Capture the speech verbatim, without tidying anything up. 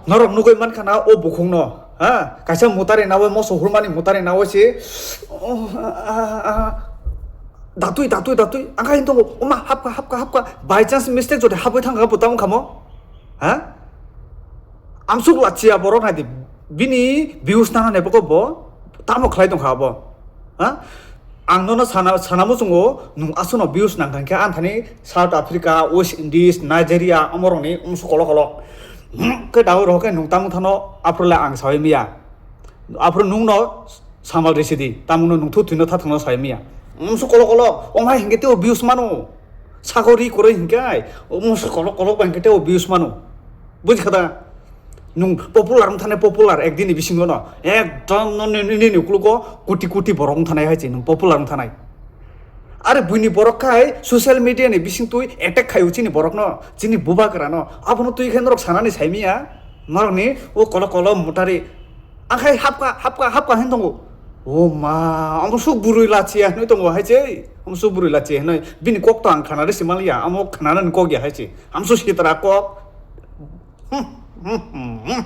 Norok nugui mankha na o bukhukno, ha? Kaisa mutari nawi, moso hurmani mutari nawi se, oh, ah, ah, ah. Datui, datui, datui, angkha hintongo, oma hapka, hapka, hapka, by chance mistake jodi hapwi thangkha bo tamo khamo, ha? Amsuk lachia borok naidi, bini views nana nebo ko bo, tamo khlai tongkha bo, ha? Ang nono sana, sana muchungo, nung aswkno views nang thangkhe, ang thani South Africa, West Indies, Nigeria, omorokni umsu kolok kolok. Hmm, khe dawi rohokhe nung tamo thano, aphuru le ang sawi miya. Aphuru nungno samal risi di, tamungno nung thu twino tha thangno sawi miya. Umsu kolok kolok, omhai hinkhe teo views mano. Sakori koroi hinkhe ai, umsu kolok kolok bai hinkhe teo views mano. Bujikha da? Nung popular wng thane popular ekdini bisingo no. Ekdom no ni, ni, ni, ni uklugo koti koti borok wng thane hai se nung popular wng thane. Are buini borok khai social media ni bising twi attack khai chini borok no, chini bubagra no. Abono twi khe norok sanani saimiya. Norok ni o kolo kolo mutari. Akhai hapka, hapka, hapka hin tongo. O ma, omo suk burui lachiya hinui tongo hai se. Omo suk burui lachiya hinui. Bini kok to ang khanare simaliya. Amo khanare ni kok ya hai se. Amso sitra kok. Hmm, hmm, hmm, hmm.